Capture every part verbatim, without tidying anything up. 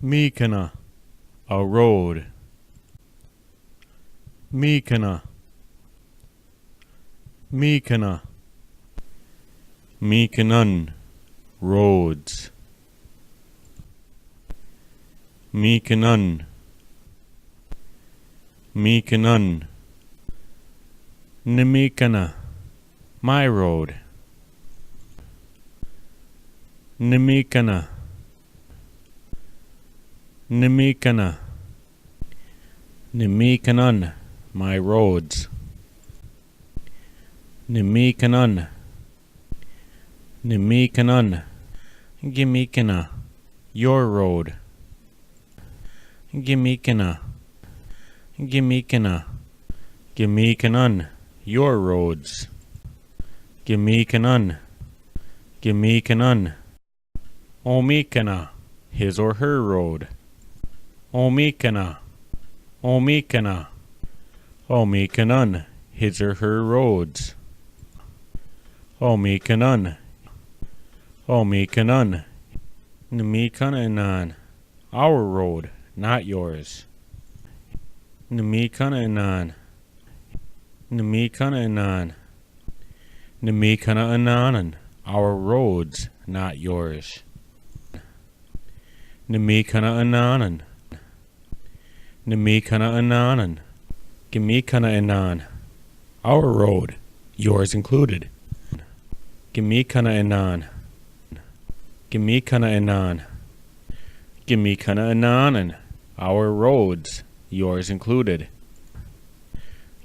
Mikana, a road. Mikana. Mikana. Mikanan, roads. Mikanan. Mikanan. Ni mikana, my road. Ni mikana. Ni mikana. Ni mikanan, my roads. Ni mikanan. Ni mikanan. Gi mikana, your road. Gi mikana. Gi mikana. Gi mikanan, your roads. Gi mikanan. Gi mikanan. O mikana, his or her road. O mikana. O mikana. O mikanan, his or her roads. O mikanan. O mikanan. Ni mikananan, our road, not yours. Ni mikananan. Ni mikananan. Ni mikananan, our roads, not yours. Ni mikananan. Ni mikananan. Gi mikananan, our road, yours included. Gi mikananan. Gi mikananan. Gi mikananan, our roads, yours included.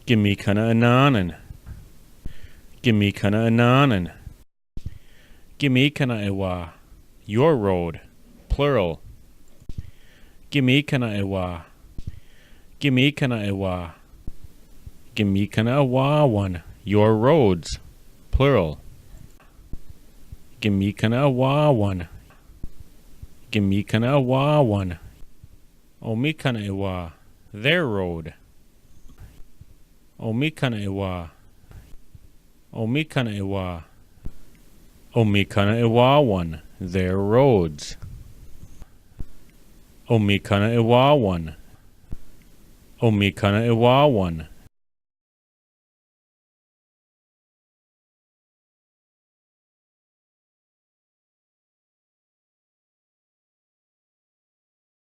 Gi mikananan. Gi mikananan. Gi mikanawa, your road, plural. Gi mikanawa. Gi mikanawa. Gi mikanawawan, your roads, plural. Gi mikanawawan. Gi mikanawawan. O mikanawa, their road. O mikanawa. O mikanawa. O mikanawawan, their roads. O mikanawawan. O mikanawawan.